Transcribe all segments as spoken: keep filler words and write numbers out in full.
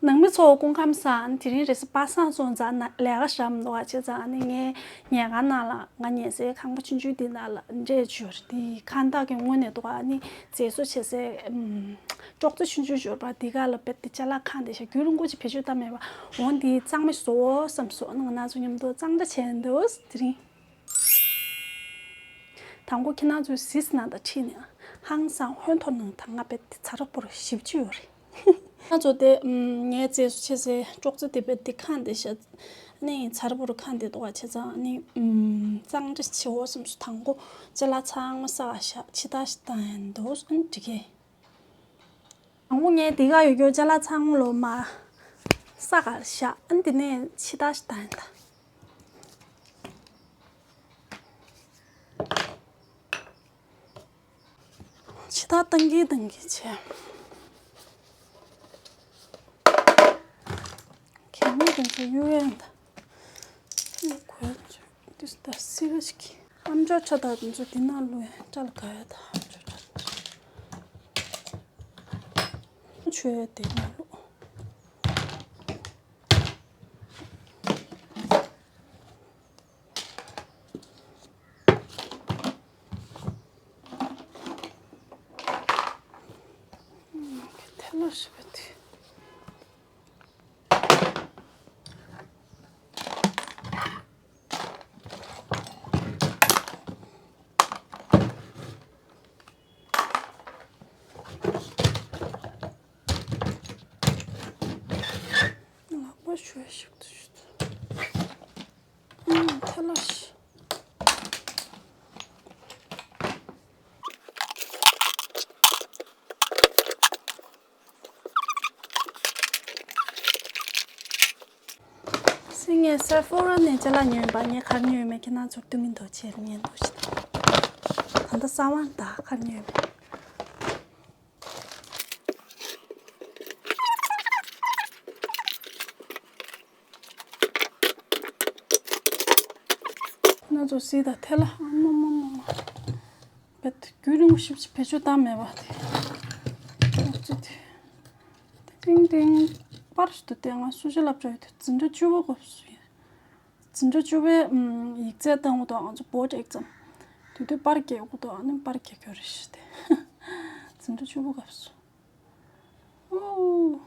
ནང་མི་ཚོ་སྐུ་ཁམས་བཟང་། དེ་རིང་རེས་གཟའ་པ་སངས་སོང་ཙང་ན་ལས་ཀ་ཞེ་དྲག་མི་འདུག་བ། བྱས་ཙང་ཨ་ནི་ངའི་ཉལ་ཁང་ནང་ལ། ང་ཉལ་སའི་ཁང་པ་ཆུང་ཆུང་དེ་ནང་ལ་འདྲེས་བྱོས་རེད། དེ་ཁང་བདག་གི་ངོས་ནས་འདུག་བ། ཨ་ནི་མཛེས་བཟོ་བྱེད་སའི་ཨམ་ཅོག་ཙེ་ཆུང་ཆུང་ཞིག་ཡོད་པ། དེ་ག་ལ་རྦད་དེ་ཅ་ལག་ཁེངས་བསྡད་ཤག་རྒྱུན་རིང་པོ་ཅིག་བེད་སྤྱོད་བཏང་མེད་པ། འོ་འདི་གཙང་མ་བཟོ་བསམ་སོང་། ང་རང་ཚོ་མཉམ་དུ་གཙང་སྦྲ་བྱས་འདུག་དེ་རིང་དང་པོ་ཁྱེད་རང་ཚོའི་གཟིགས་གནང་དང་འཁྲིལ་ནས་ཧང་སང་ཧོན་ཐོར་གནང་དང་། ང་རྦད་དེ་ཚ་ར་པོ་ར་ཞེ་པོ་ཅིག་ཡོད་རེད། ང་ཚོ་དེ་ངའི་མཛེས་བཟོ་བྱེད་སའི་ཅོག་ཙེ་དེ་རྦད་དེ་ཁེངས་བསྡད་ཤག་ནི་ཚ་ར་པོ་ར་ཁེངས་བསྡད་འདུག་བ། བྱས་ཙང་ནི་གཙང་སྦྲ་བྱེད་འོ་བསམ་སོང་། དང་པོ་ཅ་ལག་ཚང་མ་བསགས་ཤག་ཕྱི་ཐག་ཞིག་བཏང་ཡིན་འདུག་ཨ་ནི་འགྲིག་གི། དང་པོ་ངས་འདི་ག་ཡོད་རྒྱུ་ཅ་ལག་ཚང་མ་ལོ་མ་བསགས་ག་ལ་བཞག་ཨ་ནི་དེ་ནས་ཕྱི་ཐག་ཞིག་བཏང་ཡིན་ད། ཕྱི་ཐག་བཏང་གིན་བཏང་གིན་བྱས། གད་སྙིགས་དེ་ཚོ་གཡུག་ཡས་ད། གཡུག་དགོས་ཡ་ཅིག་འདི་ད་སི་ར་ཞིག་གི། ཨམ་ཅོག་ཆ་ད་དེ་ཚོ་འདི་ནང་བླུགས་ཡ་སྐྲ་ལ་ག་ཡ་ད། ཨམ་ཅོག་ཆ་ད་དེ་ཚོ། མཆོད་ཡ་དེ་ནང་བླུགས། ཐལ་བ་ཞིག་པ་དེ། ལག་པ་ཞུ་ཞིག་ཏུ་ཞུ། ཨང་། ཐལ་ལ་ཞིག་སེ་ངས་སེ་ཕོ་ར་ནས་ཅ་ལག་ཉོས་པ། ངས་ག་རེ་ཉོས་མེད་ཁྱེད་རང་ཚོར་སྟོན་གྱིན་འདུག་བྱས་ཉན་འདུག་ཞེས། ད་ལྟ་གསང་བ་ད་ག་རེ་ཉོས་མེད། ཁྱེད་རང་ཚོ་གཟིགས་དང་། ཐལ་ལ་ཨ་མ་མ་མ་མ། རྦད་དེ་རྒྱུན་རིང་པོ་ཞེ་པོ་ཅིག་བེད་སྤྱོད་བཏང་མེད་པ་དེ། ཨོ་ཙི་དེ། ཏིང་ཏིང་པར་ཞིག་ཏུ་བལྟས། ང་སུ་ཞིག་ལབ་ཅོག་ཡོད་དེ། འཛིན་གྲྭ་བཅུ་པ་སྐབས་སུ་ཡིན། འཛིན་གྲྭ་བཅུ་པའི་ཨམ་ཡིག་ཚད་བཏང་གི་འདུག་ང་ཚོ་བྷོཌ་ཨེག་ཛམ་དེ་དུས་པར་རྒྱག་གི་འདུག་ཨ་ནི་པར་རྒྱག་རྒྱུ་རེད་ཤག་དེ། འཛིན་གྲྭ་བཅུ་པ་སྐབས་སུ། ཨོ།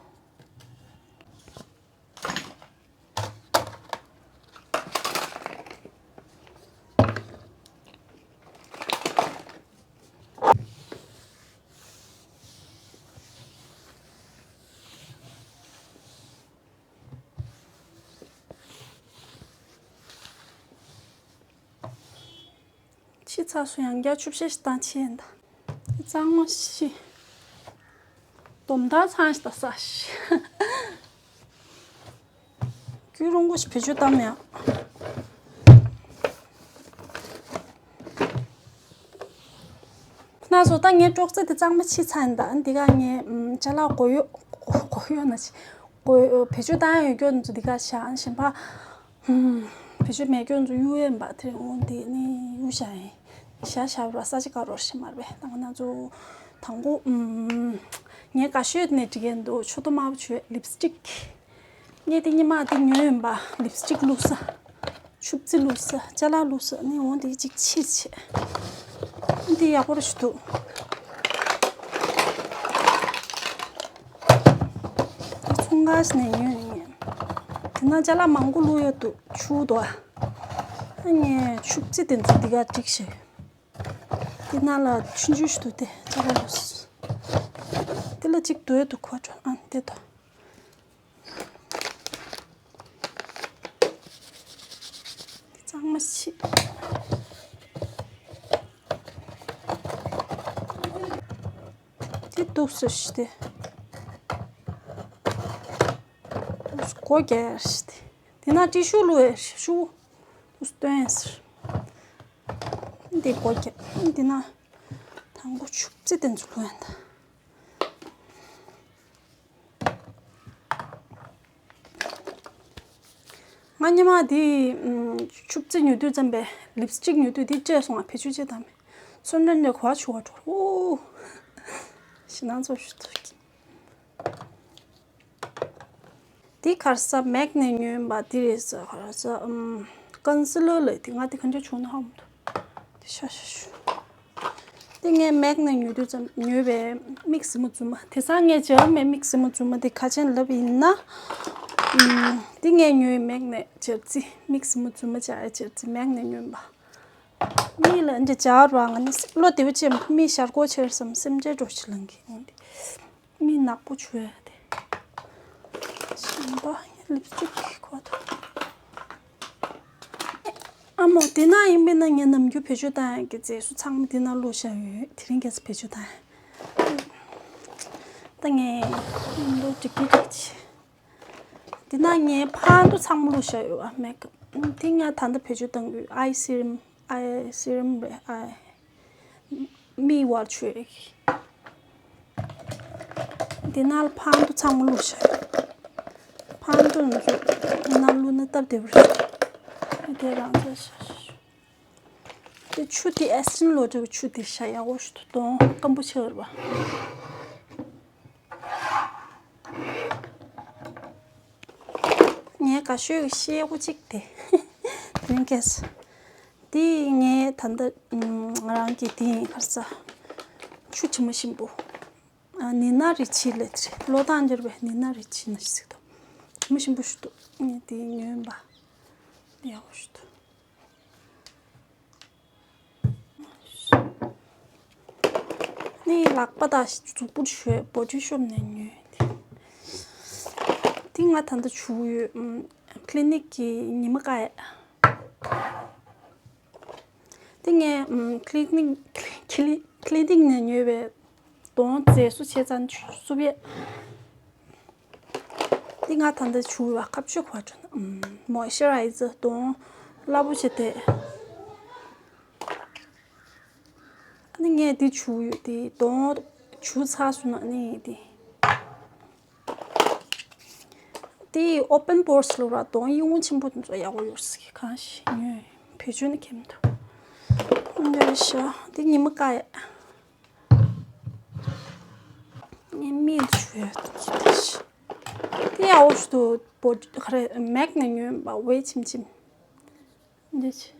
ཕྱི་ཚགས་སུ་ཡང་བསྐྱར་ཆུ་བཤལ་ཞིག་བཏང་ཕྱིན་ཡིན་ད། གཙང་མ་ཞིག་སྡོམ་ཐག་ཚང་ཞིག་ད་ས་ཞིག་རྒྱུན་རིང་པོ་ཞིག་བེད་སྤྱོད་བཏང་མེད། ན་བཟོ་ད་ངའི་ཅོག་ཙེ་དེ་གཙང་མ་ཕྱིས་ཚར་ཡིན་ད། འདི་ག་ངས་ཨམ་ཅ་ལག་གོ་ཡོད། གོ་ཡོད་ན་ཅི། གོ་བེད་སྤྱོད་བཏང་ཡ་ཡོད་རྒྱུ་ཚོ་འདི་ག་བཞག་གཞན་པ། ཨམ་བེད་སྤྱོད་མེད་རྒྱུ་ཚོ་གཡུག་ཡས་མ་དེ་འོང་དེ་ནི་གཡུག་བཞག་ཡིན། བཞག་བཞག་ར་ས་ཅི་ག་རོ་ཞིག་མ་རེད་པས། ད་ང་རང་ཚོ་དང་པོ་ཨམ་ངས་དགའ་ཤོས་ནས་འགྲིག་གི་འདུག་ཕྱོགས་སྟོན་དམར་པོ་བྱོས་ལིབ་སི་ཊིག་ངས་དེ་ཉི་མ་དེ་ཉོས་ཡིན་པ། ལིབ་སི་ཊིག་བླུགས་ས། ཆུ་བྱི་བླུགས་ས། ཅ་ལག་བླུགས་ས་ནི་འོང་དེ་གཅིག་ཕྱིར་བྱས། འདི་ཡག་པོ་རེད་ཞུ་འདུག་འདི་ཚོང་ཁང་ཞིག་ནས་ཉོས་ཡིན། དེ་ན་ཅ་ལག་མང་པོ་བླུགས་ཡོད་འདུག་ཆུ་འདུག་ཨ་ངས་ཆུ་བྱི་དེ་ཚོ་འདི་ག་སྒྲིག་བཞག་དེ་ནང་ལ་ཆུང་ཆུང་ཞིག་འདུག་དེ་ཅ་ལག་བླུགས་ས། དེ་ལ་གཅིག་འདུག་ཡོད་འདུག་ཁོ་ཅོ་ཨ་དེ་དོ། གཙང་མ་ཕྱིས། དེ་འདུག་སེ་ཞིག་དེ། སྒོ་རྒྱག་ཡ་ཞིག་དེ། དེ་ན་ཏི་ཤུ་བླུགས་ཡ་ཞིག་ཤུ། འདུག་སྟོན་ཡ་ཟེར། འདི་སྒོ་རྒྱག་དེ་ན་དང་པོ་ཆུ་བྱི་དེ་ཚོ་བླུགས་ཡ་ད། ང་ཉི་མ་དེ་ཨམ་ཆུ་བྱི་ཉོ་དུས་ཙམ་པས་ལིབ་སི་ཊིག་ཉོ་དུས་དེ་སྤྲད་སོང་ང་། བེད་སྤྱོད་བྱེད་དམ་མེད། ཚོན་ཁྲ་འདྲ་གོ་བ་ཆུ་བ་འགྲོ། ཨོ། ཞེད་སྣང་ཚོར་ཞུ་ཐུབ་ཀྱི། འདི་ག་རེ་ཟ་མེག་ནས་ཉོས་པ་འདི་རེད་ཟ། ག་རེ་ཟ་ཨམ་ཀོན་སི་ལར་ལབ་དེ། ང་དེ་ག་འདྲ་བྱུང་ན་ཧ་གོ་མི་འདུག་དེ་ཤ་ཤ་ཤུ། དེ་ངས་མེག་ནས་ཉོ་དུས་ཙམ་ཉོས་པའི་མིག་ཟིན་མོ་རྫུན་མ། དེང་སང་ངས་སྦྱར་མེད་མིག་ཟིན་མོ་རྫུན་མ་དེ། ག་རེ་བྱས་ནས་ལབ་ཡིན་ན། ཨམ་དེ་ངས་ཉོས་མེག་ནས་སྦྱར་རྩི། མིག་ཟིན་མོ་རྫུན་མ་སྦྱར་ཡ་སྦྱར་རྩི་མེག་ནས་ཉོས་པ། མིག་ལ་འདི་སྦྱར་བ་ང་ནི་བློ་བདེ་པོ་བྱས། མིག་ཞར་སྐོར་ཆེར་བསམ་སེམས་ཅན་འགྲོ་ཆེ་ལང་གི་འོང་དེ། མིག་ནག་པོ་བྱུང་ཡ་དེ། གཞན་པ་ལིབ་སི་ཊིག་ཁོ་ཐོག་ཨ་མོ་དེ་ན་ཡིན་པས་ན་ངས་ནམ་རྒྱུན་བེད་སྤྱོད་བཏང་ཡག་གི་རྫས་སུ་ཚང་མ་དེ་ན་བླུགས་བཞག་ཡོད། དེ་རིང་ཁ་སང་བེད་སྤྱོད་བཏང་ཡག་ད་ངས་བློ་འགྲིག་གི་འགྲིག་ཅི། དེ་ན་ངས་ཕར་དུ་ཚང་མ་བླུགས་བཞག་ཡོད་ཨ་མེག་དེ། ང་ད་ལྟ་བེད་སྤྱོད་བཏང་གི་ཨའི་སི་རམ། ཨའི་སི་རམ་རེད། ཨའི་མིག་དབར་བྱུག་ཡག་འདི་ནང་ལ་ཕར་དུ་ཚང་མ་བླུགས་བཞག་ཕར་དུ་ང་ཚོ་ནང་བླུགས་ན་སྟབས་བདེ་པོ་རེད། དེ་རང་ཚོ་ཤ་ཤ་ཤ། དེ་ཆུ་དེ་ཨེ་སི་ཊིན་ལོ་ཊི་གི་ཆུ་དེ་ཤ་ཡག་པོ་ཞིག་འདུག་གདོང་སྐམ་པོ་ཆགས་རེད་པ། ངས་དགའ་ཤོས་ཀྱི་ཤེལ་སྒོ་གཅིག་དེ། དེ་ནས་ཀེས། དེ་ངས་ད་ལྟ་ང་རང་གི་དེ་ཡིན་ག་རེ་ཟ། ཆུ་དྲི་མ་ཞིམ་པོ། ཨ་ནི་ན་རི་ཆི་ལབ་དེ་རེད། ལོ་ཐང་འབྱོར་བའི་ནི་ན་རི་ཆི་ན་ཞིག་དང་། དྲི་མ་ཞིམ་པོ་ཞིག་འདུག་ངས་དེ་ཉོས་པ། ཡག་པོ་ཞིག་འདུག་ནི་ལག་པ་དང་གཟུགས་པོར་བྱུག་པའི་བོ་ཌི་ཤོབ་ནས་ཉོས་ཏེ། དེ་ང་ད་ལྟ་བྱུག་ཡོད། ཨམ་ཀི་ལི་ནིག་གི་ཉི་མ་ཀ་ཡ། དེ་ངས་ཨམ་ཀི་ལི་ནིག་ཀི་ལི་ཀི་ལི་ནིག་ནས་ཉོས་པའི་གདོང་མཛེས་བཟོ་བྱེད་ཙམ་བསུབ་ཡས། འདི་ང་ད་ལྟ་བྱུག་ཡོད་པ། ཁ་བྱུག་བ་དྲོ་ན་མོ་ཨི་ཤར་རའི་ཛར་གདོང་རླབས་པོ་ཆེ་དེ། ཨ་ནི་ངས་འདི་བྱུག་ཡོད་དེ། གདོང་བྱུག་ཚར་སོང་ན་ཨ་ནི་དེ། དེ་ཨོ་པན་པོར་སི་ལབ་ར། གདོང་ཡིད་འོང་ཆེན་པོ་དེ་ཚོ་ཡག་པོ་ཡོད་ཟེར་གི། གང་ཞིག་ཉོས་བེད་སྤྱོད་ནི་ཁེམ་དུ། འདི་ཤ་འདི་ཉི་མ་ཀ་ཡ། ངའི་མིག་ཆུ་ཡོད་དེ་ཤི། དེ་ཡག་པོ་ཞིག་འདུག་བོ་ག་རེ་མེག་ནས་ཉོས་པ། ཝེ་ཆིམ་ཆིམ། འདི་ཆི།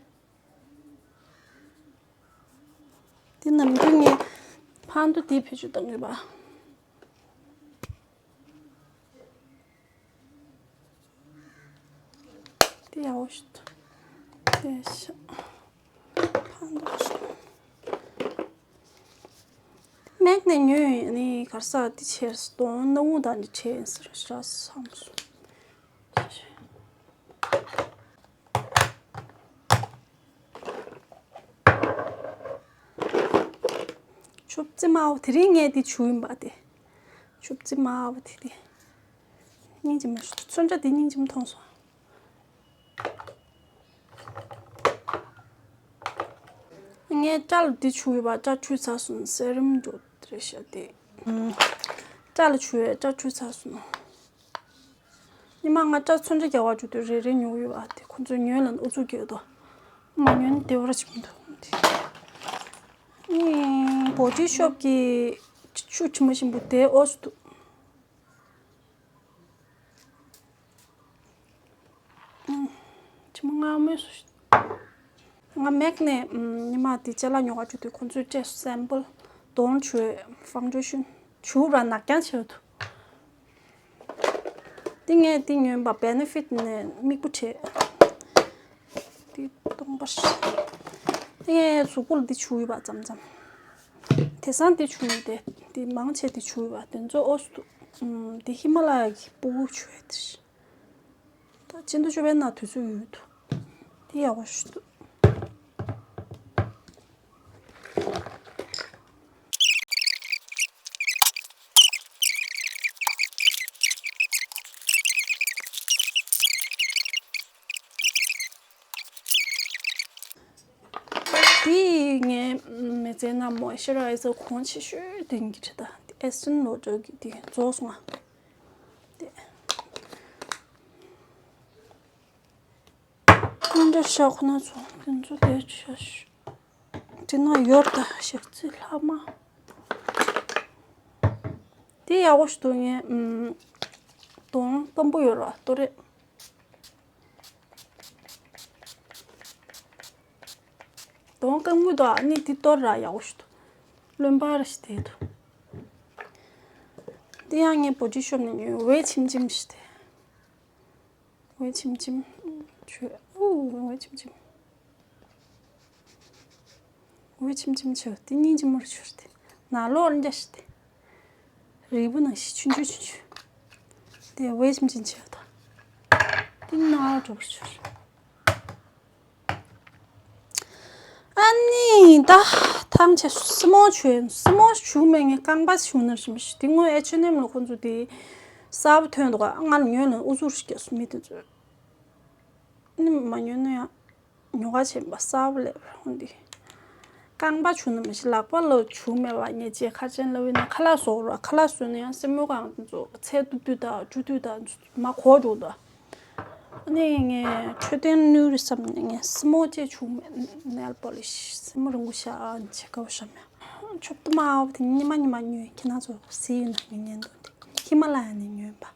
དེ་ནམ་རྒྱུན་ངས་ཕར་དུ་དེ་བེད་སྤྱོད་བཏང་ཡོད་པ། དེ་ཡག་པོ་ཞིག་འདུག་དེ་ཤ་ཕར་འདུག་ཤ། མེག་ནས་ཉོས་ཡིན་ནི་ག་རེ་ཟ། དེ་ཆེར་སྟོང་སྣ་བུག་དང་འདི་ཆེ་ཟེར་ཤ་བསམ་སོང་། ཆུ་བཙི་དམར་པོ་དེ་རིང་ངས་དེ་བྱུག་ཡིན་པ་དེ། ཆུ་བཙི་དམར་པོ་དེ་དེ། སྙིང་རྗེ་མ་ཞུ། ཚོན་ཁྲ་དེ་སྙིང་རྗེ་མ་མཐོང་སོང་། ངས་སྐྲ་ལ་འདི་བྱུག་ཡོད་པ། སྐྲ་འཁྲུད་ཚར་སོང་། སེ་རམ་འགྲོ་རེད་ཤག་དེ། སྐྲ་ལ་བྱུག་ཡོད། སྐྲ་འཁྲུད་ཚར་སོང་། ཉི་མ་ང་སྐྲ་ཚོན་ཁྲ་རྒྱག་པར་འགྲོ་དུས་རེ་རེ་ཉོ་གི་ཡོད་པ། དེ་ཁོ་ཚོས་ཉོས་ལབ་ན་ཨུ་ཚུགས་སྐྱེ་འདུག་མ་ཉོས་ན་བདེ་བོ་ར་ཅིག་མི་འདུག་ཨུམ། བོ་ཌི་ཤོབ་ཀྱི་ཆུ་དྲི་མ་ཞིམ་པོ་དེ་ཨོ་སི་འདུག་ཨུམ། དྲི་མ་མངར་མོ་སུ་ཞིག་ང་མེག་ནས་ཨུམ་ཉི་མ་དེ་ཅ་ལག་ཉོ་ག་འགྲོ་དུས་ཁོ་ཚོའི་སྤྲད་སོང་སེམ་པལ། གདོང་བྱུག་ཕའུན་ཌེ་ཤན། བྱུག་ར་ནག་རྐྱང་བྱས་འདུག་འདི་ངས་འདི་ཉོས་པ། བེ་ནེ་ཕིཊ་ནས་མིག་དཔེ་བྲིས། འདི་སྟོང་པ་རེད། འདི་ངས་གཟུགས་པོ་ལ་འདི་བྱུག་ཡོད་པ་མཚམས་མཚམས། དེང་སང་འདི་བྱུག་ཡོད་དེ། འདི་མང་ཆེ་འདི་བྱུག་ཡོད་པ། དེ་ཚོ་ཨོ་སི་འདུག་ཨུམ། འདི་ཧི་མ་ལ་ཡ་གི་སྤུ་གུ་བྱུག་ཡོད་དེ། ད་ཆེ་འདུག་ཅོ་བའི་ནང་དུས་ཚོད་ཡོད་འདུག་འདི་ཡག་པོ་ཞིག་འདུག་དེ་ངའི་མི་ཚེ་ནང་མོ་ཨི་ཤར་རའི་ཛར་གོང་ཆེ་ཤོས་དེ་ཡིན་གྱི་རེད། ད་དེ་ཨེ་སི་ཊོན་ལོ་ཌར་གྱི་དེ་རྫོགས་སོང་ང་། དེ་འདྲ་ཤག་ཁོ་ན་ཚོ་དེ་ཚོ་དེ་ཆ་ཤོས། དེ་ན་ཡོད་ད་ཞག་རྩི་ལྷག་མ། དེ་ཡག་པོ་ཞིག་འདུག་ངས་ཨུམ། གདོང་སྐམ་པོ་ཡོད་ར་ཏོ་རེད། གདོང་སྐམ་གི་འདུག་ཨ་ནི་དེ་གཏོར་ར་ཡག་པོ་ཞིག་འདུག་རློན་པ་ར་ཞིག་དེ་འདུག་དེ་ཡང་ངས་བོ་ཌི་ཤོབ་ནས་ཉོས། འོད་ཆེམ་ཆེམ་ཞིག་དེ། འོད་ཆེམ་ཆེམ། ཆུ། ཨུ། འོད་ཆེམ་ཆེམ། འོད་ཆེམ་ཆེམ་ཆེ་བ་དེ་སྙིང་རྗེ་མོར་གྱུར་ཏེ། ནང་ལོགས་འཇའ་ཞིག་སྟེ། རིལ་བུ་ནང་བཞིན་ཆུང་ཆུང་ཆུང་ཆུང་། དེ་འོད་ཆེམ་ཆེམ་ཆེ་བ་དང་། དེ་ནང་ལོགས་འགྲོ་བར་གྱུར། ཨ་ནི་ད་ཐང་ཆད་སོང་། སི་མོལ་བྱུགས། སི་མོལ་བྱུགས་མེད། ངས་རྐང་པ་བྱུགས་ན་རིམ་པ་ཞིག་དེ་སྔོན་ཨེཆ་ཨེན་ཨེམ་ལ་ཁོང་ཚོ་དེ་གསར་པ་ཐོན་འདུག་ང་ལ་ཉོས་ན་ཨུ་ཚུགས་ཤིག་སྐྱེས་སོང་མི་དེ་ཚོས། ནི་མ་ཉོས་ན་ཡང་ཉོ་ག་བྱེད་པ་གསར་པ་ལས་ཧོན་དེ། རྐང་པ་བྱུགས་ན་མ་གཞི་ལག་པ་ལ་བྱུགས་མེད་པ་ངས་ཅེས་ཁ་ཅན་ལབ་ཡིན་ན་ཁ་ལག་བཟོ་ར། ཁ་ལག་བཟོས་ན་ཡང་སེན་མོ་གང་དེ་ཚོ་ཚད་ཏུ་ཏུ་དང་ཅུ་ཏུ་དང་མ་གོ་འགྲོ་འདུག་ཨ་ནི་ངས་འཕྲོད་བསྟེན་ནུས་རེད་བསམ་ནས་ངས་སི་མོལ་ཅེས་བྱུགས་མེད། ནེལ་པོ་ལིཤ་སེན་མོ་རིང་པོ་ཤ་ཨ་ནི་ཆེ་ཁ་བོ་ཤ་མེད། མཆོད་ཏོ་དམར་པོ་དེ་ཉི་མ་ཉི་མ་ཉོས། ཁྱེད་རང་ཚོ་གཟིགས་ཡོད་ན་ངས་ཉན་འདུག་དེ་ཧི་མ་ལ་ཡ་ནས་ཉོས་པ།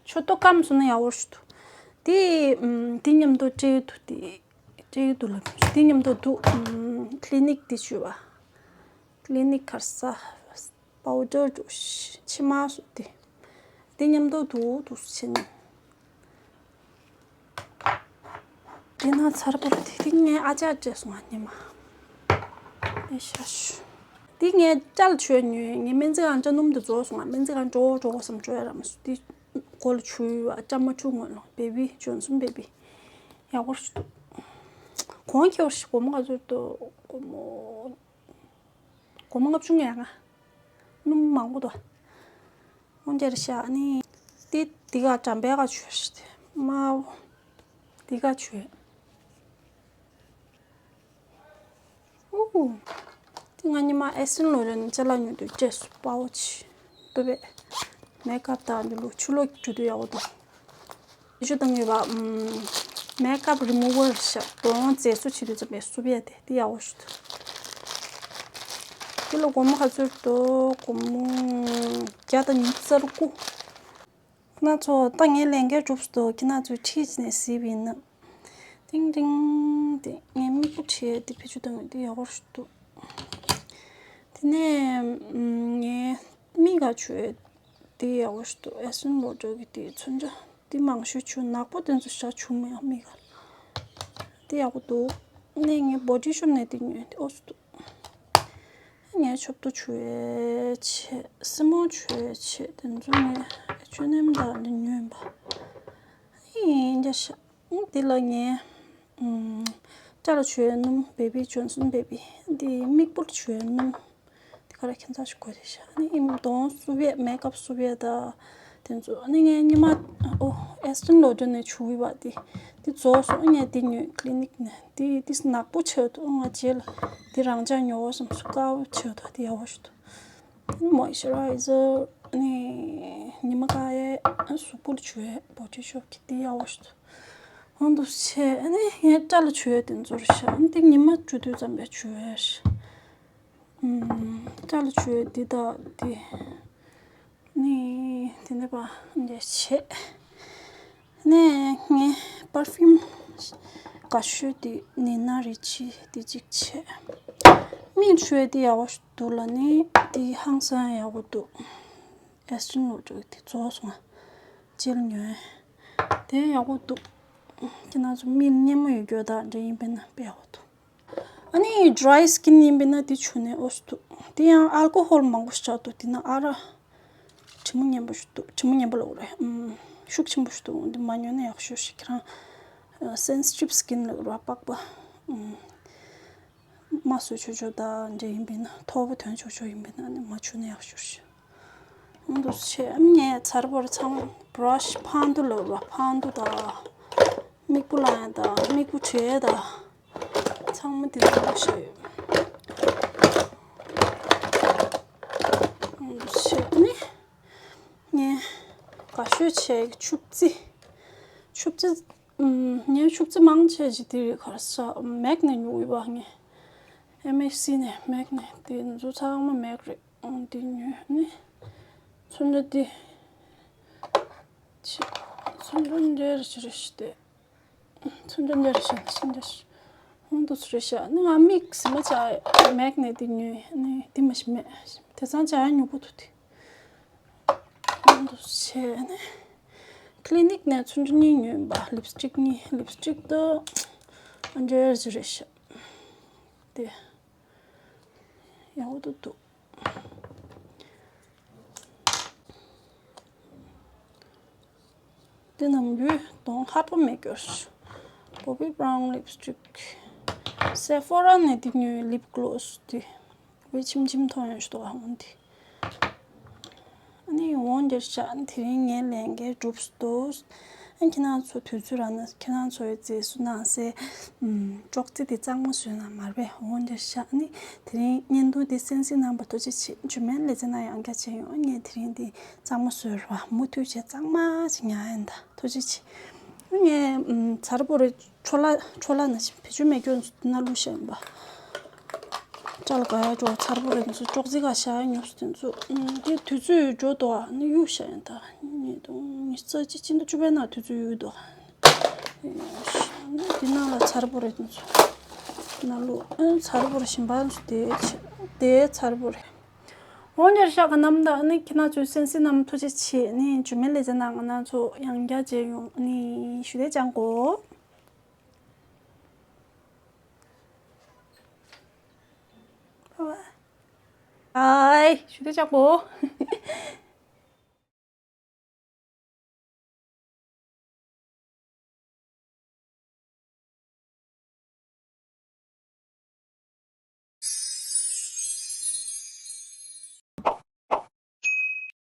མཆོད་ཏོ་སྐམ་སོང་ན་ཡག་པོ་ཞིག་འདུག་དེ་ཨམ། དེ་མཉམ་དུ་སྤྲེའུ་དུག་དེ། སྤྲེའུ་དུག་ལ་དེ་མཉམ་དུ་དུག་ཨམ། ཀླི་ནིག་དེ་བྱུས་པ། ཀླི་ནིག་ཁར་ས། པའུ་ཌར་འགྲོ་ཕྱི་མ་སུ་དེ། དེ་མཉམ་དུ་དུག་དུག་ཕྱི་ནས། དེ་ན་ཚར་པ་རེད་དེ། དེ་ངས་ཨ་ཅག་སྤྲད་སོང་ང་ཉི་མ། ཨེ་ཤ་ཤུ། དེ་ངས་སྐྲ་ལ་བྱུགས་ཉོས། ངས་སྨན་རྩིས་ཁང་སྐྲ་སྣུམ་དེ་རྫོགས་སོང་ང་། སྨན་རྩིས་ཁང་འགྲོ་འགྲོ་དགོས་བསམ་འགྲོ་ཡ་ར་མ་སོང་། དེ་མགོ་ལ་བྱུགས་ཡོད་པ། སྐྲ་མ་འཁྲུ་སྔོན་ལ་བེ་བི་ཇོན་སོན་བེ་བི། ཡག་པོ་ཞིག་འདུག་གོང་ཁེ་བོ་ཞིག་སྒོར་མོ་ག་ཚོད་འདུག་སྒོར་མོ། སྒོར་མོ་ལྔ་བཅུ་ང་ལྔ། སྣུམ་མང་པོ་འདུག་འོན་ཀྱང་ཤ་ནི། དེ་དེ་ག་འགྲམ་པའི་ག་བྱོས་ཤི་དེ་དམར་པོ། དེ་ག་བྱོས། ཨུ། དེ་ང་ཉི་མ་ཨེ་སིན་ལོ་རེན་ཅ་ལག་ཉོས་དུས་སྤྲད་སོང་། པའོ་ཆི། ཏུ་བེ། མེག་ཨབ་དང་འདི་ལུ་ཆུ་ལོག་འགྲོ་དུས་ཡག་པོ་འདུག་ཞུ་དང་ངེས་པ། ཨམ། མེག་ཨབ་རི་མུ་ཝར་ཤ་གདོང་མཛེས་བཟོ་བྱེད་དུས་ཙམ་པའི་སུབ་ཡ་དེ་དེ་ཡག་པོ་ཞིག་འདུག་དེ་ལ་སྒོར་མོ་ག་ཚོད་འདུག་སྒོར་མོ་བརྒྱ་དང་ཉི་ཤུ་རྩ་དགུ། ཁྱེད་རང་ཚོ་ད་ངའི་ལས་འགན་གྲུབ་སོང་། ཁྱེད་རང་ཚོས་ཁྲིད་ནས་གཟིགས་པ་ཡིན་ན། ཏིང་ཏིང་དེ་ངའི་མིག་པོ་ཁྲིད་དེ་ཕི་ཆུ་དང་དེ་ཡག་པོ་ཞིག་འདུག་དེ་ནས་ངའི་མིག་ག་བྱོས་དེ་ཡག་པོ་ཞིག་འདུག་ཨེ་སིན་ལོ་ཌོ་གི་དེ་མཚོན་ཆ་དེ་མང་ཤོས་བྱོས། ནག་པོ་དེ་ཚོ་བཞག་བྱུག་མེད་མིག་ག་དེ་ཡག་པོ་འདུག་ནས་ངས་བོ་ཌི་ཤོབ་ནས་དེ་ཉོས་དེ་ཨོ་སུ་འདུག་ངས་མཆོད་པ་བྱུག་ཡས་བྱས། སི་མོལ་བྱུག་ཡས་བྱས། དེ་ཚོ་ངས་ཨེ་ཆོས་ནེམ་དང་འདི་ཉོས་པ་ཡིན་འདྲ་ཤག་འདི་ལ་ངས་ཨམ། སྐྲ་ལ་བྱུག་ཡས་སྣུམ་བེ་བི་ཇོན་སོན་བེ་བི། འདི་མིག་སྤུ་ལ་བྱུག་ཡས་སྣུམ། འདི་ག་རེ་ཁྱད་མཚར་ཞིག་དགོས་རེད་ཤག་ཨ་ནི་ཨིམ་གདོང་སུབ་ཡས་མེག་ཨབ་སུབ་ཡས་ད། དེ་ཚོ་ཨ་ནི་ངས་ཉི་མ་ཨོ་ཨེ་སི་ཊོན་ལོ་ཌོ་ནས་བྱུག་ཡོད་པ་དེ། དེ་རྫོགས་སོང་། ངས་དེ་ཉོས་ཀླི་ནིག་ནས། དེ་དེ་ནག་པོ་ཆགས་འདུག་ང་རྗེས་ལ་དེ་རང་འཇགས་ཉོ་བ་བསམ་སོང་། དཀར་པོ་ཆགས་འདུག་དེ་ཡག་པོ་ཞིག་འདུག་དེ་ནི་མོ་ཨི་ཤ་རའི་ཛར་ཨ་ནི་ཉི་མ་དཀར་ཡས་གཟུགས་པོ་ལ་བྱུག་ཡས་བོ་ཌི་ཤོབ་ཀྱི་དེ་ཡག་པོ་ཞིག་འདུག་འོ་འདུག་བྱས་ཨ་ནི་ངས་སྐྲ་ལ་བྱུག་ཡས་དེ་ཚོ་རེད་ཤག་ཨ་ནི་དེ་ཉི་མ་བྱུག་དུས་ཙམ་པས་བྱུག་ཡས་རེད། ཨམ། སྐྲ་ལ་བྱུག་ཡས་འདི་དང་འདི། ནི་དེ་ནས་པ་འདི་བྱས། ནས་ངས་པར་ཕིའུམ་དགའ་ཤོས་དེ་ནི་ན་རི་ཆི་དེ་གཅིག་བྱས། མིག་ལ་བྱུག་ཡས་དེ་ཡག་པོ་ཞིག་འདུག་ལ་ནི་དེ་ཧང་སང་ཡག་པོ་འདུག་ཨེ་སི་ཊོན་ལོ་ཌོ་དེ་རྫོགས་སོང་། རྗེས་ལ་ཉོ་ཡས་དེ་ཡག་པོ་འདུག་ཁྱེད་རང་ཚོ་མིག་ལ་སྙན་མོ་ཡོད་རྒྱུ་དང་འདྲ་ཡིན་པས་ན་དཔེ་ཡག་པོ་འདུག་ཨ་ནི་ཌི་རའི་སི་ཀིན་ཡིན་པས་ན་དེ་བྱུག་ན་ཨོ་སི་འདུག་དེ་ཡང་ཨལ་ཀོ་ཧོལ་མང་པོ་ཞིག་ཆགས་འདུག་དེ་ན་ཨ་རག་དྲི་མ་ངན་པོ་ཞིག་འདུག་དྲི་མ་ངན་པོ་ལབ་དགོས་རེད། ཨམ། ཤུགས་ཆེན་པོ་ཞིག་འདུག་འདི་མ་ཉོ་ན་ཡག་ཤོས་ཤིག་ཁྱེད་རང་སེན་སི་ཊིབ་སི་ཀིན་ལབ་ར་པགས་པ། ཨམ། རྨ་བཟོ་ཆོག་ཆོག་དང་འདྲ་ཡིན་པས་ན། ཐོར་བུ་ཐོན་ཆོག་ཆོག་ཡིན་པས་ན་ནི་མ་བྱུག་ན་ཡག་ཤོས་ཤིག་འདུག་བྱས། ཨ་ནི་ངས་ཚར་བོར་ཚང་མ་བྷ་ར་ཤི་ཕང་དུ་ལབ་ར་ཕང་དུ་དང་། མིག་སྤུ་ལ་ཡང་དང་མིག་སྤུ་བྲེག་དང་། ཚང་མ་དེ་ཚོ་བཞག་ཡོད། འདུག་བྱས་ནི། ངས་དགའ་ཤོས་བྱས་ཆུ་བརྩི། ཆུ་བརྩི། ངས་ཆུ་བརྩི་མང་ཆེ་ཅིག་དེ་རིགས་ག་རེ་ཟ་མེག་ནས་ཉོས་ཡོད་པ། ངས་ཨེམ་ཨེཆ་སི་ནས་མེག་ནས་དེ་ཚོ་ཚང་མ་མེག་རེད། འདི་ཉོས་ནི། ཚོན་ཁྲ་འདི། ཚོན་ཁྲ་འདྲ་རེ་ཞིག་རེ་ཞིག་སྟེ། ཚོན་ཁྲ་འདྲ་རེ་ཞིག་ཚོན་འདྲ་ཞིག་ཧོང་དུ་སུ་རེ་ཤ་ནི་ང་མིག་སི་མ་ཆ་མེག་ནེ་དེ་ཉོས་ནི་དེ་མ་ཞིག་མེད། དེ་ཚང་ཆ་ཡ་ཉོ་གི་འདུག་དེ། ཨང་དུ་བྱས་ནས། ཀི་ལི་ནིག་ནས་ཚོན་ཁྲ་གཉིས་ཉོས་པ། ལིབ་སི་ཊིག་གཉིས། ལིབ་སི་ཊིག་དུ་ཨ་འདྲ་ཟེར་རེད་ཤག་དེ་ཡག་པོ་འདུག་དེ་ནམ་རྒྱུན་གདོང་ཁ་པོ་མེད་སྐྱོར། Bobbi Brown lipstick. Sephora ནས་དེ་ཉོས། ལིབ་གློ་སི་དེ། བའི་ཆིམ་ཆིམ་ཐོན་ཡོང་ཞིག་འདུག་ཨ་འོན་ཏེ། ཨ་ནི་འོན་ཏེ་ཤ་དེ་རིང་ངའི་ལས་འགན་གྲུབ་སོང་། ཨ་ཁྱེད་རང་ཚོ་དུས་ཚོད་རག་ན་ཁྱེད་རང་ཚོའི་རྗེས་སུ་གནང་སའི་ཨམ་ཅོག་ཙེ་དེ་གཙང་མ་བཟོས་ན་མ་རེད་པས། འོན་ཏེ་ཤ་ཨ་ནི་དེ་རིང་བརྙན་ཐུང་དེ་གསན་གཟིགས་གནང་བར་ཐུགས་རྗེ་ཆེ། མཇུག་མའི་ལེ་ཚན་ན་ཡང་བསྐྱར་མཇལ་ཡོང་། ངས་དེ་རིང་དེ་གཙང་མ་བཟོས་ར་མུ་མཐུད་བྱས་གཙང་མ་ཞིག་ཉར་ཡིན་ད། ཐུགས་རྗེ་ཆེ། ངས་ཨམ་ཚར་པོ་རེ། ཁྲོ་ལ་ཁྲོ་ལ་ན་ཞིག་བེད་སྤྱོད་མེད་སྐྱོན་ཚོ་དེ་ན་བླུགས་བཞག་ཡིན་པ། སྐྲ་ལ་ག་ཡ་འགྲོ་ཚར་པོ་རེད། དེ་ཚོ་ཅོག་ཙེ་ག་བཞག་ཡ་ཉོབ་སོང་། དེ་ཚོ་ཨམ་དེ་དུས་ཚོད་འགྲོ་འདུག་ཨ་ནི་གཡུག་བཞག་ཡིན་ད། ཉིས་སྟོང་ཉི་ཤུ་རྩ་གཅིག་ཕྱི་ཟླ་བཅུ་པའི་ནང་དུས་ཚོད་གཡུག་འདུག་དེ་ནང་ལ་ཚར་པོ་རེད། དེ་ཚོ་ན་བླུགས་ཨ་ཚར་པོ་རེད། ཞིམ་པ་ཚོ་དེ་དེ་ཚར་པོ་རེད། འོན་ཀྱང་ཤ་ག་རྣམས་དང་ནི་ཁྱེད་རང་ཚོའི་གསན་གཟིགས་གནང་ཐུགས་རྗེ་ཆེ། ནི་མཇུག་མའི་ལེ་ཚན་ནང་ང་རང་ཚོ་ཡང་བསྐྱར་མཇལ་ཡོང་། ནི་ཞུ་དེ་ཅང་གོ་ཨའི་ཞུ་དེ་ཅང་གོ